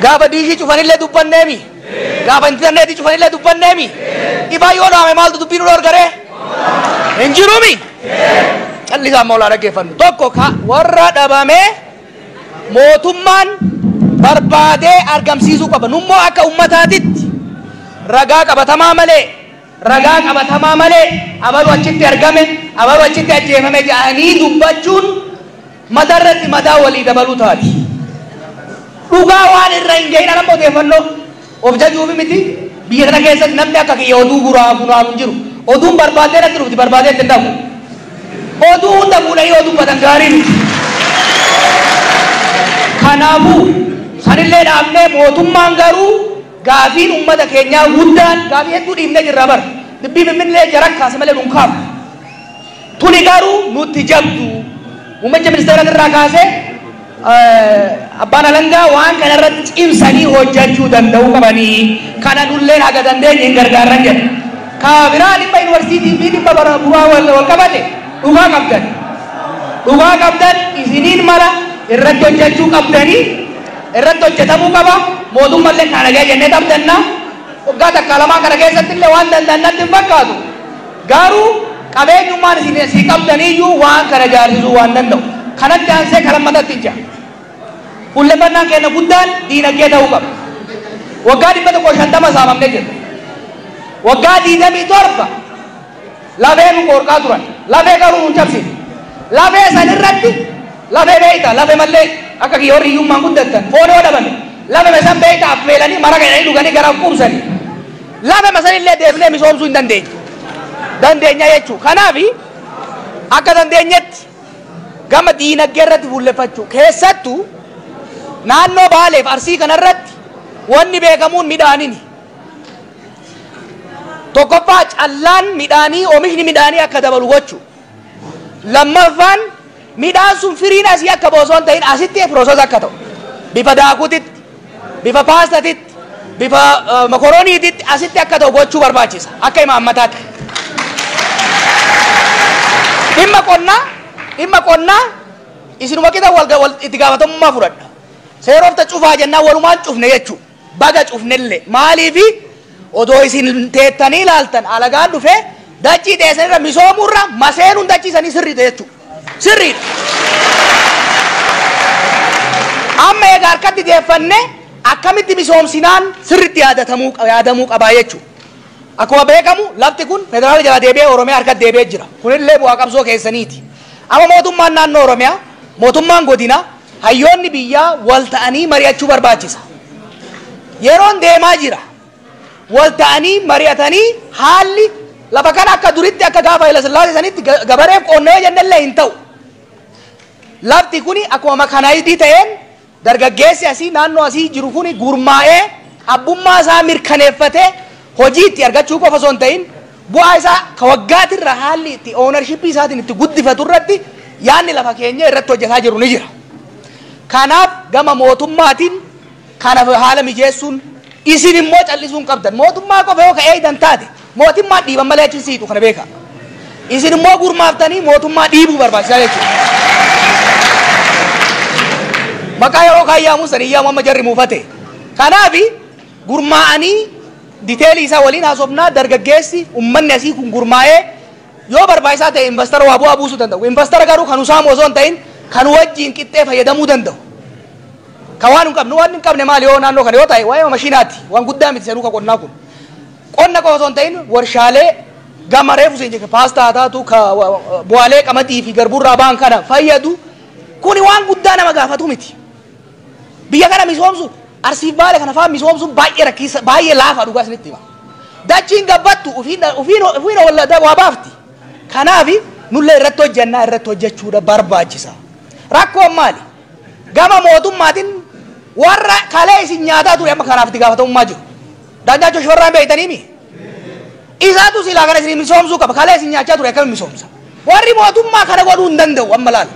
Gaafa diishii cufanillee dubbanneemi. Gaafa intarneetii cufanillee dubbanneemi. Ifaa yoo dhaame maaltu dubbii nu dhorgaree? Hin jiruumi. Callisaa amma olaa dhaggeeffannu. Tokko warra dhabamee mootummaan barbaadee argamsiisuu qaba. Nummoo akka uummataatitti ragaa qabatamaa malee abalu achitti argame, abalu achitti ajjeefame jedhanii dubbachuun madarratti madaa walii dabaluu taati. Dhugaa waan irra hin gahin anammoo odeeffannoo of jajuufi miti. Biyya kana keessatti namni akka kiyya oduu guraa funaanu hin jiru. Oduun barbaadee natti dhufti, barbaadee itti hin dhabu. Oduu hunda fuudhanii yoo dubbatan gaarii miti. Kanaafuu sanillee dhaabnee mootummaan garuu gaafiin uummata keenyaa guddaan gaafii hedduu dhiibnee jirra bara. Dubbii Finfinnee jara kaase malee nun kaafu. Tuni garuu nutti jabdu. Muummicha ministeera irraa kaasee abbaan alangaa waan kana irratti cimsanii hojjechuu danda'uu qabanii kana nulleen haga dandeenye hin gargaarran jedha. Ka biraa dhimma yuunivarsiitii fi dhimma bu'aa wal qabate dhugaa qabdan. Dhugaa qabdan isiniin mala irratti hojjechuu qabdanii irratti hojjetamuu qaba. Mootummallee kana ga'e jennee qabdanna. Waggaa takka lamaa kana keessatti illee waan danda'annatti hin fakkaatu. Garuu qabeenyummaan isin sii qabdaniyyuu waan kana jaarsisuu waan danda'u. Kanatti aansee kalammatatti ija. Fuulleffannaan keenya guddaan diinagdee ta'uu qaba. Waggaa 150 saamamnee jirra. Waggaa 27 lafee nu qorqaa turan. Lafee garuu nu cabsine. Lafee san irratti lafee beeyta lafee mallee akka kiyyoorri hiyyummaan guddattan foon yoo dhabame lafee san beeyta affeelanii maraqa jedhanii dhuganii gara quubsanii. Lafee san illee deebinee misoomsuu hin dandeenye. Dandeenya jechuudha. Kanaaf akka dandeenyetti gama diinagdee irratti fuulleffachuu keessattuu naannoo Baaleef Arsii kanarratti wanni beekamuun midhaanini. Tokkoffaa callaan midhaanii oomishni midhaanii akka dabalu gochuu. Lammaffaan midhaan sun firiin asii akka osoo hin ta'in asitti pirooses akka ta'u. Bifa daakuutitti, bifa paastatitti, bifa mokorooniititti asitti akka ta'u gochuu barbaachisa. Akka imaammataatti. Dhimma qonnaa isinuma qixa wal itti gaafatamummaa fudhadha. Seerofta cufaa jennaan walumaan cufne jechuudha. Baga cufnellee maaliifi odoo isin teettanii ilaaltan alagaan dhufee dachii teessanirra misoomuurra maseenuun dachii sanii sirriidha jechuudha. Sirriidha. Amma egaa harkatti deeffannee akkamitti misoomsinaan sirriitti yaadamuu qabaa jechuudha. Akkuma beekamu lafti kun federaala jala deebi'ee Oromiyaa harkatti deebi'ee jira. Kunillee bu'aa qabsoo keessaniiti. Amma mootummaan naannoo Oromiyaa, mootummaan godinaa, hayyoonni biyyaa wal ta'anii mari'achuu barbaachisa. Yeroon deemaa jira. Wal ta'anii mari'atanii haalli lafa kana akka duritti akka gaafa Haayila Sillaasee sanitti gabareef qonnee jennellee hin ta'u. Lafti kuni akkuma makanaayidii ta'een dargaggeessi asii naannoo asii jiru kuni gurmaa'ee abbummaa isaa mirkaneeffatee hojii itti argachuu qofa osoo hin ta'in bu'aa isaa ka waggaatirra haalli itti oonarshippii isaatiin itti guddifatu irratti yaadni lafa keenya irratti hojjetaa jiru ni jira. Kanaaf gama mootummaatiin kanaaf haala mijeessuun isin immoo callisuu hin qabdan. Mootummaa qofa yoo ka'ee eeydan taate mootummaa dhiiban malee achi siitu kana beeka. Isin immoo gurmaaftanii mootummaa dhiibuu barbaachisaa jechuudha. Maqaa yeroo kaayyaamu san iyyaamu amma jarri muufate. Kanaaf gurmaa'anii diteelii isaa waliin haasofnaa dargaggeessi uummanni asii kun gurmaa'ee yoo barbaachisaa ta'e investara waa bu'aa buusuu danda'u. Investara garuu kan usaamu osoo hin ta'in kan wajjiin qixxee fayyadamuu danda'u. Ka waan hin qabne waan hin qabne maali yoo naannoo kana yoo ta'e waa'ee maashinaati waan guddaa miti sanuu ka qonnaa kun. Qonna qofa osoo hin ta'in warshaalee gama reefu siin jecha paastaa taatu ka bu'aalee qamadii fi garbuurraa ba'an kana fayyadu kuni waan guddaa nama gaafatu miti. Biyya kana misoomsu Arsiif Baale kana fa'aa misoomsuun baay'ee rakkiisa baay'ee laafaa dhugaa isinitti hima. Dachiin gabbattu ufiin waa baafti. Kanaaf nullee irratti hojjannaa irratti hojjechuudha barbaachisa. Rakkoon maali? Gama mootummaatiin warra kalee isin nyaataa ture amma kanaaf itti gaafatamummaa jiru. Daanyaachoo Shifarraan beektaniimi? Isaatu silaa kana isin misoomsuu qaba. Kalee isin nyaachaa ture akkamiin misoomsa? Warri mootummaa kana godhuu hin danda'u amma laala.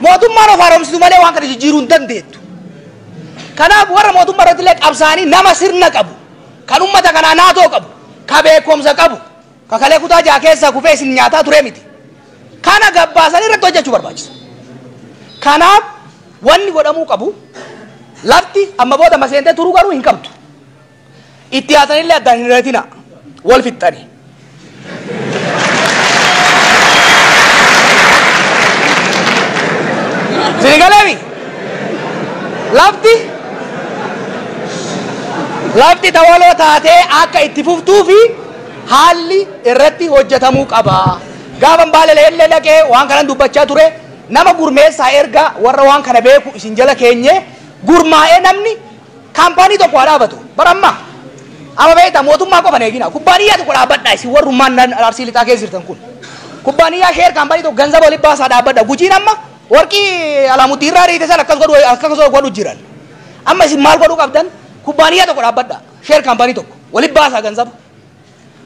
Mootummaan of haaromsitu malee waan kana jijjiiruu hin dandeettu. Kanaaf warra mootummaa irratti illee qabsaanii nama sirna qabu, kan uummata kanaa naatoo qabu, ka beekumsa qabu, ka kalee kutaa ja'a keessaa kufee isin nyaataa ture miti. Kana gabbaasanii irratti hojjechuu barbaachisa. Kanaaf wanni godhamuu qabu Lafti amma booda maseentee turuu garuu hin qabdu. Itti haasanillee addaan hin ratina. Wal fixxani. Sinigaleemi? Lafti tawaloo taatee akka itti fuftuu fi haalli irratti hojjetamuu qaba. Gaafan Baalee illee dhaqee waan kanan dubbachaa ture nama gurmeessaa erga warra waan kana beeku isin jala keenye gurmaa'ee namni kaampaanii tokko haa dhaabatu. Bara amma amma beektaa mootummaa qofa eegina. Kubbaaniyyaa tokko dhaabbadha isin warrummaan Arsii Lixaa keessa jirtan kun. Kubbaaniyyaa sheer kaampaanii tokko ganzaba walitti baasaa dhaabbadha. Gujiin amma warqii Alaamuddin irraa riite san akkas godhu jiran. Amma isin maal godhuu qabdan? Kubbaaniyyaa tokko dhaabbadha. Sheer kaampaanii tokko walitti baasaa ganzaba.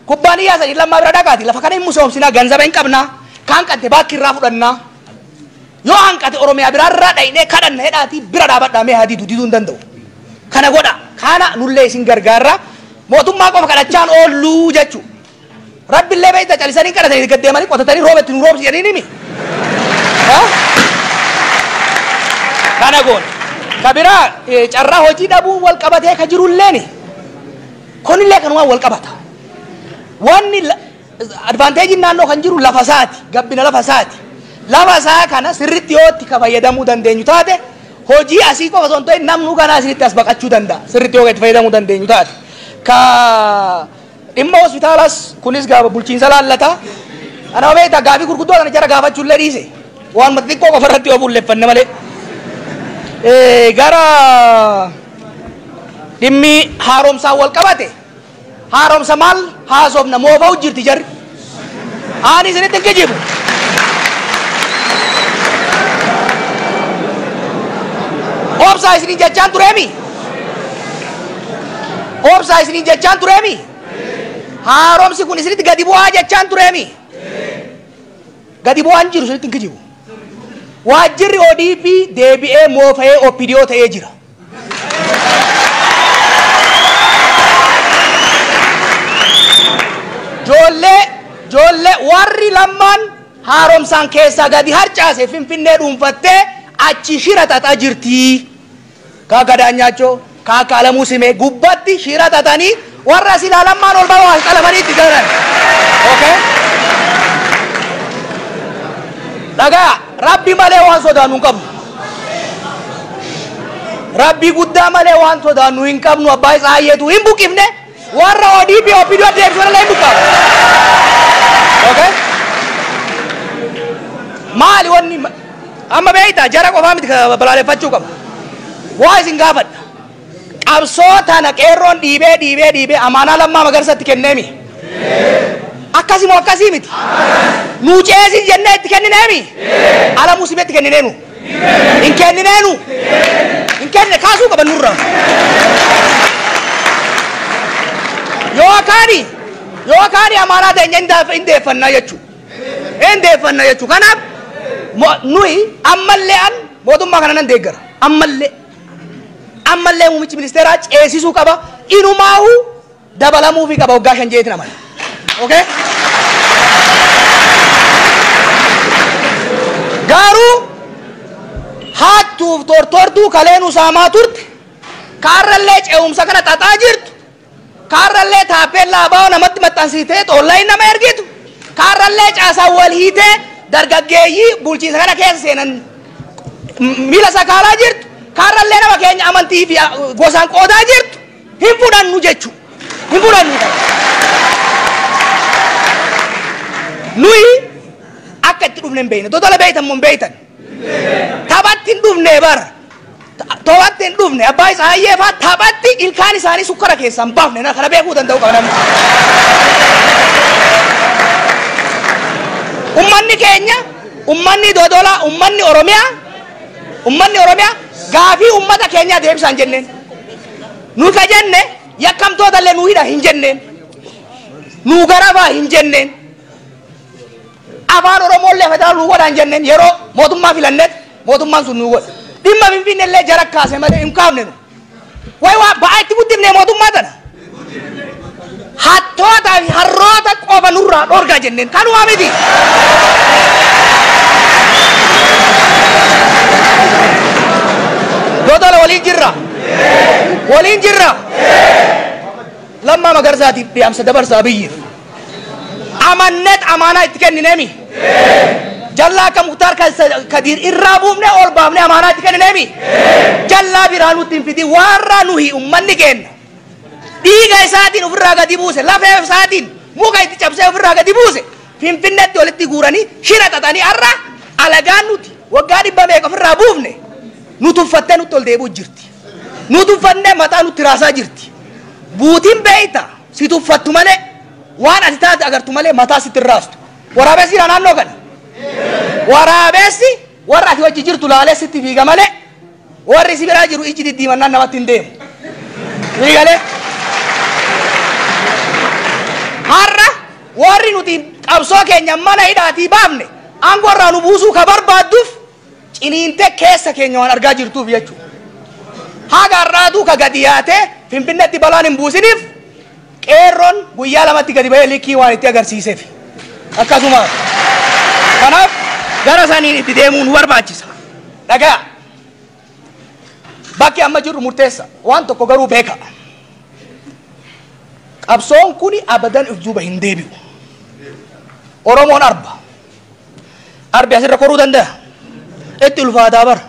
Kubbaaniyyaa sanii lammaa bira dhaqaati lafa kana hin misoomsinaa, ganzaba hin qabnaa. Kaan qatte baakki irraa fudhannaa. Yoo hanqate Oromiyaa biraarraa dhaqnee kadhanna hedhaati bira dhaabadhaa mee haa didu, diduu hin danda'u. Kana godha. Kana nullee isin gargaarra. Mootummaa qofa kadhachaan oolluu jechuudha. Rabbillee beekta calisanii kadhatanii gad deemanii qotatanii rooba itti nu roobsi jedhanii nimi. Kana goona. Ka biraa carraa hojii dhabuu wal qabatee ka jirulleeni. Kunillee kanumaan wal qabata. Wanni advantageiin naannoo kan jiru lafa isaati. Gabbina lafa isaati. Lafa isaa kana sirritti yoo itti ka fayyadamuu dandeenyu taate hojii asii qofa osoo hin ta'in namnu kanaa asiritti as baqachuu danda'a. Sirritti yoo itti fayyadamuu dandeenyu taate. Ka dhimma hospitaalas kunis gaafa bulchiinsa laallata. Ana beektaa gaafii gurguddoo kana jara gaafachuullee dhiise. Waan xiqqoo qofa irratti yoo fuulleffanne malee. Gara dhimmi haaromsaan wal qabate. Haaromsa maal haasofna moofa'u jirti jarri. Ani isinitti hin kijibu. Obsaa isiniin jechaan tureemi. Obsaa isiniin jechaan tureemi. Haaromsi kun isinitti gadi bu'aa jechaan tureemi. Gadi bu'aan jiru, isinitti hin kijibu. Waajjirri ODP deebi'ee moofa'ee OPDO ta'ee jira. Ijoollee warri lammaan haaromsaan keessaa gadi harcaase Finfinnee dhuunfattee achi shira xaxaa jirti. Kaaka Daanyaachoo, kaaka Alamuu Simee gubbatti shira xaxanii warra silaa lammaan ol ba'u as qalamanii itti galan. Okay? Dhagaa Rabbi malee waan sodaannu hin qabnu. Rabbi guddaa malee waan sodaannu hin qabnu. Abbaa isaa hayyeetu hin buqqifne, warra ODP OPDO deebisuu malee hin buqqaabu. Okay? Maali wanni amma beektaa jara qofaa miti balaaleffachuu qaba. Waa isin gaafadha. Qabsoo tana qeerroon dhiibee dhiibee dhiibee amaanaa Lammaa Magarsatti kenneemi. Akkasii moo akkasii miti? Nuu ceesin jennee itti kennineemi? Alamuu Simeetti kennineenu? Hin kennineenu? Hin kenne, kaasuu qaban nurraa. Yookaan amaanaa teenya hin deeffannaa jechuudha. Hin deeffannaa jechuudha. Kanaaf nuyi ammallee an mootummaa kana nan deeggara. Ammallee. Ammallee muummichi ministeeraa ceesisuu qaba. Inumaahu dabalamuufii qaba waggaa 5 jeetiin amana. Okay? Garuu hattuuf tortortuu kaleen usaamaa turte, kaarrallee ce'umsa kana xaxaa jirtu, kaarrallee taappellaa abaa namatti maxxansiitee xoollaa nama ergitu, kaarrallee caasaa wal hiitee dargaggeeyyii bulchiinsa kana keessa seenan miila sakaalaa jirtu, kaarrallee nama keenya amantii fi gosaan qoodaa jirtu hin fudhannu jechu, hin fudhannu. Nuyi akka itti dhufne hin beekne. Totola beektan moo hin beektan? Taphatti hin dhufne bara. Taphatti hin dhufne. Abbaa isaa hayyeefaa taphatti ilkaan isaanii sukkara keessaa hin baafne, kana beekuu danda'u qaba namni. Ummanni keenya, ummanni Dodolaa, ummanni Oromiyaa gaafii ummata keenyaa deebisaan jenneen. Nu ka jenne yakkamtoota illee nu hidha hin jenneen. Nu garabaa hin jenneen. Afaan Oromoo illee federal nu godha hin jenneen. Yeroo mootummaa filanneet mootummaan sun nu godha. Dhimma Finfinnee illee jara kaase malee hin kaafne nu. Wayi waa ba'aa itti guddifne mootummaa tana. Hattoota fi harroota qofa nurraa dhorgaa jenneen, kanumaa miti. Dodola waliin jirra. Waliin jirra. Lammaa Magarsaatiif dhiyaamsa dabarsaa biyyiif. Amannet amaanaa itti kennineemi. Jallaa akka Muktaar Kadiir irraa buufne ol baafne amaanaa itti kennineemi. Jallaa biraa nutti hin fidin warra nuhi ummanni kenna. Dhiiga isaatiin ofirraa gadi buuse, lafee isaatiin muka itti cabsee ofirraa gadi buuse. Finfinneetti walitti guuranii shira xaxanii har'a alagaan nuti waggaa 100 meeqa ofirraa buufne nu tuffattee nutti ol deebi'u jirti. Nu tuffannee mataa nutti raasaa jirti. Buutiin beeyta si tuffattu malee waan ati taate agartu malee mataa sitti raastu. Waraabessi jira naannoo kana. Waraabessi warra ati wajji jirtu laalee sitti fiiga malee warri si biraa jiru ijji diddiimannaan namatti hin deemu. Fiigalee. Har'a warri nuti qabsoo keenya mana hidhaatii baafne aangoo irraa nu buusuu ka barbaadduuf ciniintee keessa keenya waan argaa jirtuuf jechuudha. Haga har'aatuu ka gadi yaatee Finfinneetti balaan hin buusiniif qeerroon guyyaa lamatti gadi ba'ee likkii waan itti agarsiiseef. Akkasuma kanaaf gara saniin itti deemuu nu barbaachisa. Dhagaa bakki amma jirru murteessa waan tokko garuu beeka. Qabsoon kuni abadan if duuba hin deebi'u. Oromoon arba. Arbi asirra koruu danda'a. Itti ulfaataa bara.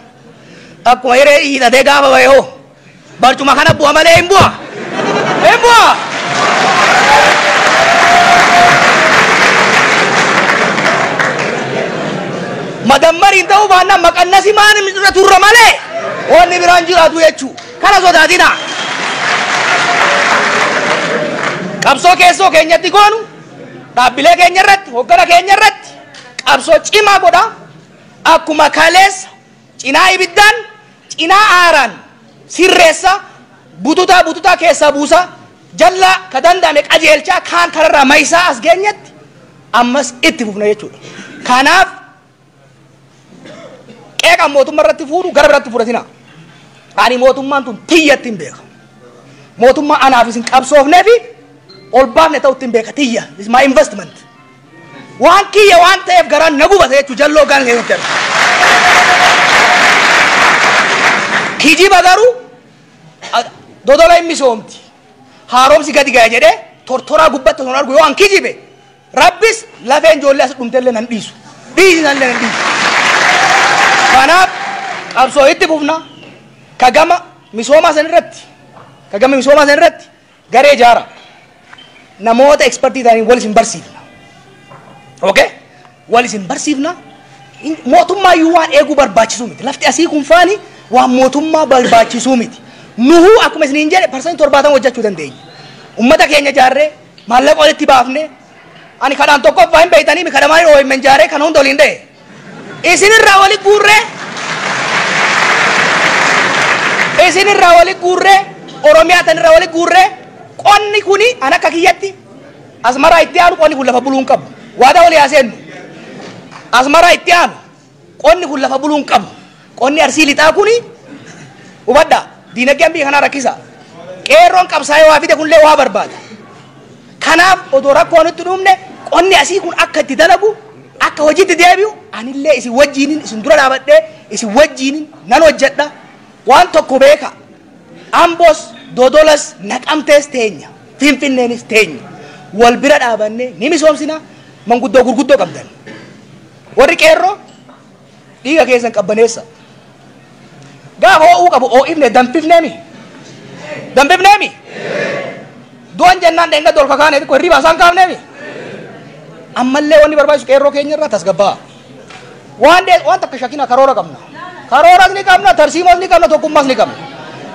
Akkuma hiree hidhatee gaafa ba'e hoo. Barcuma kana bu'a malee hin bu'a. Hin bu'a. Madammariin ta'uu baannaan maqannasi maan irra turra malee wanni biraan jiraatu jechuu. Kana sodaatina. Qabsoo keessoo keenyatti goonu dhaabbilee keenya irratti hoggana keenya irratti qabsoo cimaa godha. Akkuma kaleessa cinaa ibiddaan cinaa aaraan sirreessa bututaa bututaa keessaa buusa jallaa ka danda'ame qajeelchaa kaan kararraa mayisaa as geenyetti ammas itti fufna jechuudha. Kanaaf qeeqan mootummaa irratti fuudhu gara biraatti fudhatina. Ani mootummaan tun tiyyatti hin beeka. Mootummaa anaaf isin qabsoofnee fi ol baafne ta'utti hin beeka tiyya. This is my investment. Waan kiyya waan ta'eef garaan na gubata jechuu jalloo gaan keessatti arga. Kijiba garuu Dodola hin misoomti. Haaromsi gadi gaya jedhee tortoraa gubbatti osoo argu yoo an kijibe rabbis lafeen ijoollee as dhumtellee nan dhiisu. Dhiisinallee nan dhiisu. Kanaaf qabsoo itti fufna ka gama misoomaa san irratti ka gama misoomaa san irratti garee ijaara. Namoota ekspertii ta'anii wal isin barsiifna. Okay? Wal isin barsiifna. Mootummaa iyyuu waan eeguu barbaachisuu miti. Lafti asii kun faani waan mootummaa barbaachisuu miti. Nuhuu akkuma isiniin jedhe 70% hojjechuu dandeenya. Uummata keenya ijaarree maallaqa walitti baafne ani kadhaan tokkoffaa hin beektanii mi kadhamaan OMN ijaarree kana hunda waliin dha'e. Isinirraa wali guurree isinirraa wali guurree Oromiyaa tanirraa wali guurree qonni kuni an akka kiyyatti Asmaraa itti aanu qonni kun lafa buluu hin qabu. Waadaa walii haaseennu. Asmaraa itti aanu qonni kun lafa buluu hin qabu. Qonni Arsii lixaa kuni hubadhaa diinagdeen biyya kanaa rakkisa. Qeerroon qabsaa'ee waa fide kunillee waa barbaada. Kanaaf odoo rakkoo nutti dhumne qonni asii kun akka itti dalagu akka hojiitti deebi'u anillee isin wajjiinin isin dura dhaabadhee isin wajjiinin nan hojjedha. Waan tokko beeka. Ambos, Dodolas, Naqamtees teenya. Finfinneenis teenya. Wal bira dhaabannee ni misoomsina. Manguddoo gurguddoo qabdan. Warri qeerroo dhiiga keessan qabbaneessa. Gaafa ho'uu qabu ho'ifne danfifneemi. Danfifneemi. Du'an jennaan dheenga dolka kaane xiqqoo hirriba isaan kaafneemi. Ammallee wanni barbaachisu qeerroo keenya irraa tasgabbaa'a. Waan waan takka shakkina karoora qabna. Karooras ni qabna, tarsiimoos ni qabna, tokkummaas ni qabna.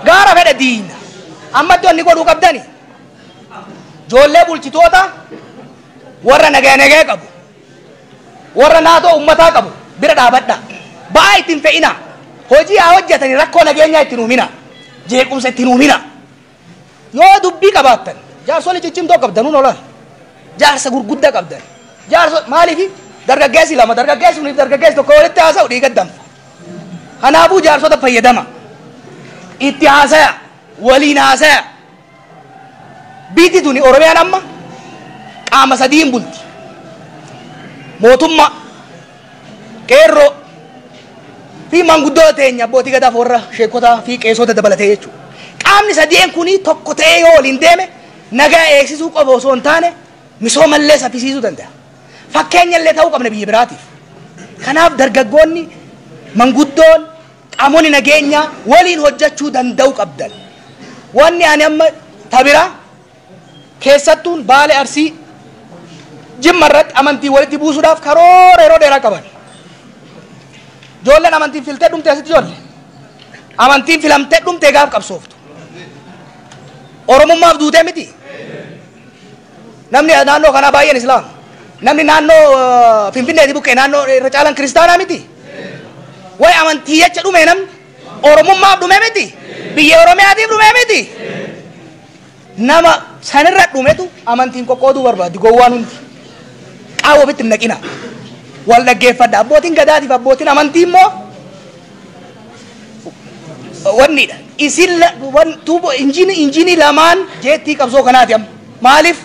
Gaara fedha diina. Ammatti wanni godhuu qabdani. Ijoollee bulchitoota warra nagaya nagaya qabu. Warra naatoo uummataa qabu bira dhaabadha. Ba'aa ittiin fe'ina. Hojii haa hojjetanii rakkoo nageenyaa ittiin uumina. Jeequmsa ittiin uumina. Yoo dubbii qabaattan jaarsolii ciccimtoo qabdan nuun olan. Jaarsa gurguddaa qabdan. Jaarso maaliif dargaggeessi lama dargaggeessi kuniif dargaggeessi tokko walitti haasa'u dhiiga danfa. Kanaafuu jaarsota fayyadama. Itti haasaya. Waliin haasaya. Biyyi tuni Oromiyaan amma qaama sadiin bulti. Mootummaa, qeerroo fi manguddoo teenya abbootii gadaaf warra sheekotaa fi qeessota dabalatee jechuudha. Qaamni sadeen kuni tokko ta'ee yoo waliin deeme nagaa eegsisuu qofa osoo hin taane misoomallee saffisiisuu danda'a. Fakkeenyallee ta'uu qabna biyya biraatiif. Kanaaf dargaggoonni, manguddoon, qaamonni nageenyaa waliin hojjechuu danda'uu qabdan. Wanni ani amma tabira keessattuun Baale, Arsii, Jimma irratti amantii walitti buusuudhaaf karoora yeroo dheeraa qaban. Ijoolleen amantiin filtee dhumte asitti ijoollee. Amantiin filamtee dhumte gaaf qabsooftu. Oromummaaf duutee miti. Namni naannoo kanaa baay'een Islaama. Namni naannoo Finfinneeti buqqee naannoo irra caalan kiristaanaa miti. Way amantii jecha dhume namni. Oromummaaf dhume miti. Biyya Oromiyaatiif dhume miti. Nama sanirra dhumetu amantiin qoqqooduu barbaaddi gowwaan hundi. Qaawwa ofitti hin naqina. Wal dhaggeeffadha. Abbootiin gadaatiif abbootiin amantii immoo wannidha. Isin tuubo injiinii lamaan jeettii qabsoo kanaati amma. Maaliif?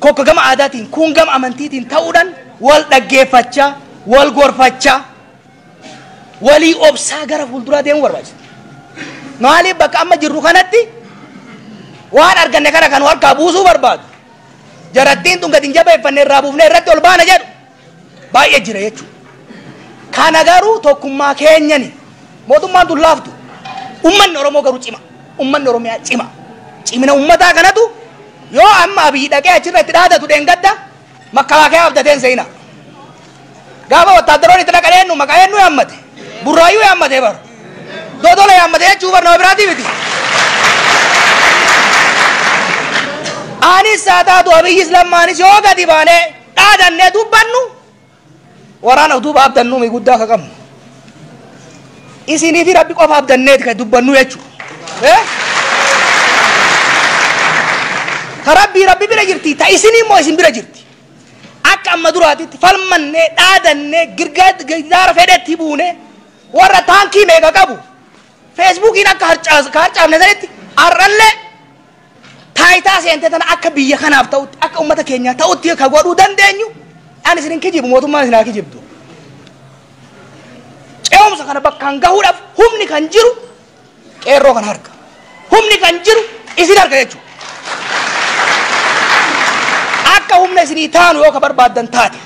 Kokka gama aadaatiin kun gama amantiitiin ta'uudhaan wal dhaggeeffachaa, wal gorfachaa, walii obsaa gara fuulduraa deemuu barbaachisa. Maaliif bakka amma jirru kanatti waan arganne kana kan harkaa buusuu barbaadu. Jarattiin tun gadi hin jabeeffanne irraa buufnee irratti ol baana jedhu baay'ee jira jechuudha. Kana garuu tokkummaa keenyani mootummaan tun laaftu. Ummanni Oromoo garuu cima. Ummanni Oromiyaa cima. Cimina ummataa kanatu yoo amma Abiyyi dhaqee achirra itti dhaadatu dheengadda makalaakaa abdateen seenaa. Gaafa wattaadaroon itti dhaqan eenyu maqaa eenyu yaammate? Burraayyuu yaammate bara. Dodola yaammate jechuu bar nama biraatii miti. Anis haa taatu Abiyyis Lammaanis yoo gadi baanee dhaadannee dubbannu waraana duuba abdannuu mi guddaa akka qabnu. Isinii fi Rabbi qofa abdanneeti kan dubbannu jechuudha. Ta Rabbii Rabbi bira jirti, ta isinii immoo isin bira jirti. Akka amma duraatitti falmannee dhaadannee girgaara fedhetti buune warra taankii meeqa qabu feesbuukiin akka harcaafne sanitti har'allee taayitaa seentee tana akka biyya kanaaf ta'utti akka uummata keenyaa ta'utti ka godhuu dandeenyu ani isin hin kijibu, mootummaan isin haa kijibdu. Ce'umsa kana bakkaan gahuudhaaf humni kan jiru qeerroo kan harka. Humni kan jiru isin harka jechuudha. Akka humna isinii taanu yoo ka barbaaddan taate.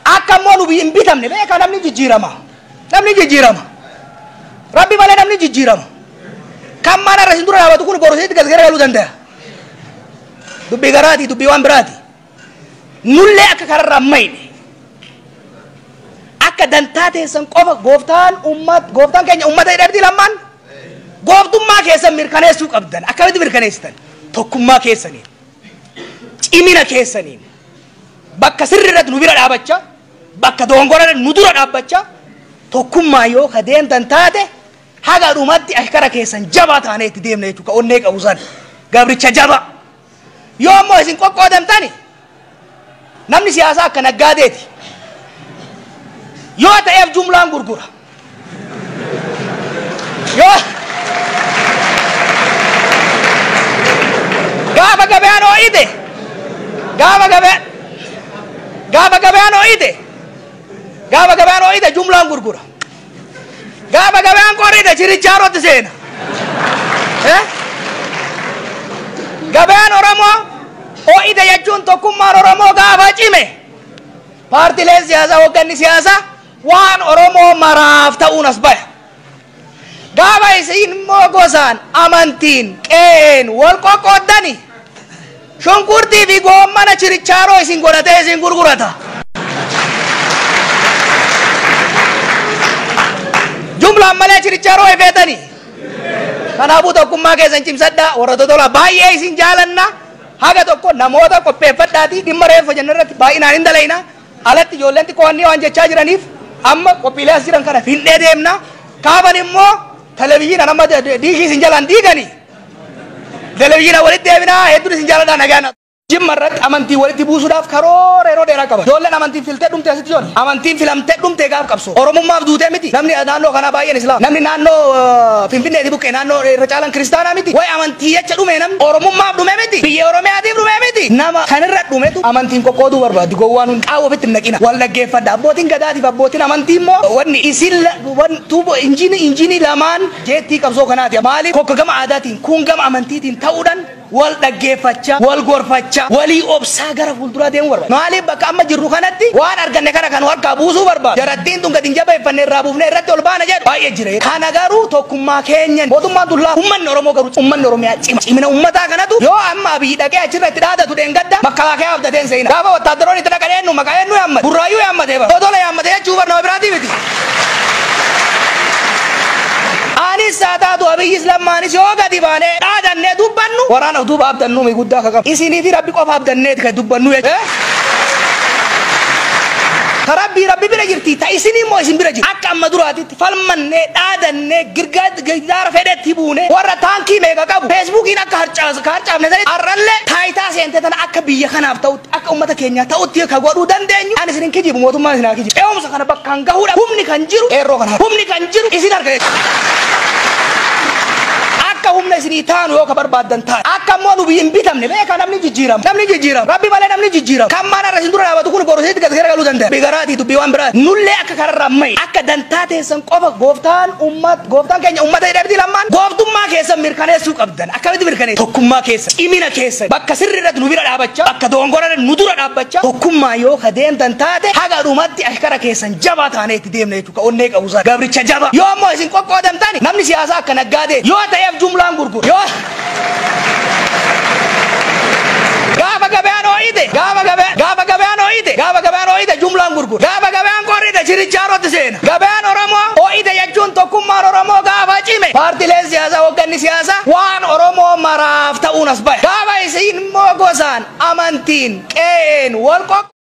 Akka immoo nu hin bitamne beekaa namni jijjiirama. Namni jijjiirama. Rabbi malee namni jijjiirama. Kan mana irra isin dura dhaabatu kun boru isinitti garagaluu danda'a. Dubbii garaati, dubbii waan biraati. Nullee akka kararraa mayne. Akka dantaa teessan qofa gooftaan ummat gooftaan keenya ummata jedhamti lammaan gooftummaa keessan mirkaneessuu qabdan. Akkamitti mirkaneessitan? Tokkummaa keessaniin, cimina keessaniin, bakka sirri irratti nu bira dhaabachaa, bakka dogongora irratti nu dura dhaabbachaa, tokkummaa yoo ka deemtan taate haga dhumatti ashkara keessan jabaa taanee itti deemna jechuudha. Ka onnee qabu san gabricha jaba. Yoo ammoo isin qoqqoodamtani namni siyaasaa akka naggaadeeti. Yoo ta'eef jumlaan gurgura. Yoo gaafa gabaan ho'ite gaafa gabaan ho'ite gaafa gabaan ho'ite jumlaan gurgura. Gaafa gabaan qorrite chirichaarotti seena. Gabaan Oromoo ho'ite jechuun tokkummaan Oromoo gaafa cime paartileen siyaasaa hoogganni siyaasaa waan Oromoo maraaf ta'uun as baya. Gaafa isin immoo gosaan amantiin qe'een wal qoqqooddani shunkurtii fi goommana chirichaaroo isin godhatee isin gurgurata. Jumlaan malee chirichaaroo ifeetani. Kanaafuu tokkummaa keessan cimsadhaa warra totola baay'ee isin jaalanna. Haga tokko namoota qopheeffadhaatii dhimma reeffa jenna irratti baay'inaan hin dalayna. Alatti ijoolleen xiqqoonni waan jechaa jiraniif amma qophiilee as jiran kana findhee deemna. Kaafan immoo televizyiinaan amma diishii isin jalaan diigani. Televizyiinaan walitti deebinaa hedduun isin jaaladhaa nagaan. Jimma irratti amantii walitti buusuudhaaf karoora yeroo dheeraa qaba. Ijoolleen amantiin filtee dhumte asitti ijoollee. Amantiin filamtee dhumte gaaf qabso. Oromummaaf duutee miti. Namni naannoo kanaa baay'een Islaam. Namni naannoo Finfinneeti buqqee naannoo irra caalan kiristaanaa miti. Wayi amantii jecha dhume namni. Oromummaaf dhume miti. Biyya Oromiyaatiif dhume miti. Nama kanirra dhumetu amantiin qoqqooduu barbaadi. Gowwaan hundi qaawwa ofitti hin naqina. Wal dhaggeeffadha. Abbootiin gadaatiif abbootiin amantii immoo wanni isin tuubo injiinii lamaan jeettii qabsoo kanaati. Maaliif kokka gama aadaatiin kun gama amantiitiin ta'uudhaan wal dhaggeeffachaa, wal gorfachaa, walii obsaa gara fuulduraa deemuu barbaada. Maaliif bakka amma jirru kanatti waan arganne kana kan harkaa buusuu barbaada. Jarattiin tun gadi hin jabeeffanne irraa buufnee irratti ol baana jedhu baay'ee jira. Kana garuu tokkummaa keenyan mootummaan tun laafa. Uummanni Oromoo garuu uummanni Oromiyaa cima. Cimina uummataa kanatu yoo amma Abiyyi dhaqee achirra itti dhaadatu dheengadda makalaakaa abdateen seena. Gaafa wattaadaroonni itti dhaqan eenyu maqaa eenyu yaammate? Burraayyuu yaammatee bara. Dodola yaammate jechuu bara nama biraatii miti. Anis haa taatu Abiyyis Lammaanis yoo gadi baanee dhaadannee dubbannu waraana duuba abdannu mi guddaa akka qabu. Isinii fi Rabbi qofa abdanneeti kan dubbannu jechuudha. Ta Rabbii Rabbi bira jirti ta isinii immoo isin bira jirti. Akka amma duraatitti falmannee dhaadannee girgaara fedhetti buune warra taankii meeqa qabu feesbuukiin akka harcaafne sanitti har'allee taayitaa seente tana akka biyya kanaaf ta'utti akka uummata keenyaa ta'utti ka godhuu dandeenyu ani isin hin kijibu mootummaan isin haa kijibu. Ce'umsa kana bakkaan gahuudha humni kan jiru qeerroo kana humni kan jiru isin harka jechuudha. Akka humna isinii taanu yoo ka barbaaddan taane akka immoo nu biyyi hin bitamne beekaa namni jijjiirama namni jijjiirama Rabbi malee namni jijjiirama kan maan har'a isin dura dhaabatu kun boru isinitti gad garagaluu danda'a bigaraatii dubbii waan biraa nullee akka kararraa mayi akka dantaa teessan qofa gooftaan ummat gooftaan keenya ummata jedhee miti Lammaan gooftummaa keessan mirkaneessuu qabdan akkamitti mirkaneessu tokkummaa keessan cimina keessan bakka sirrii irratti nu bira dhaabachaa bakka dogongora irratti nu dura dhaabbachaa tokkummaa yoo ka deemtan taate haga dhumatti ashkara keessan jabaa taanee itti deemna jechuudha. Ka onnee qabu sana gabricha jaba. Yoo ammoo isin qoqqoodamtani namni siyaasaa akka naggaadee yoo ta'eef jumlaan gurgura. Yoo gaafa gabaan ho'ite gaafa gabaan gaafa gabaan ho'ite gaafa gabaan ho'ite jumlaan gurgura. Gaafa gabaan qorrite chirichaarotti seena. Gabaan Oromoo ho'ite jechuun tokkummaan Oromoo gaafa cime paartileen siyaasaa hoogganni siyaasaa waan Oromoo maraaf ta'uun as bahe. Gaafa isin immoo gosaan amantiin qe'een wal qoqqoodan.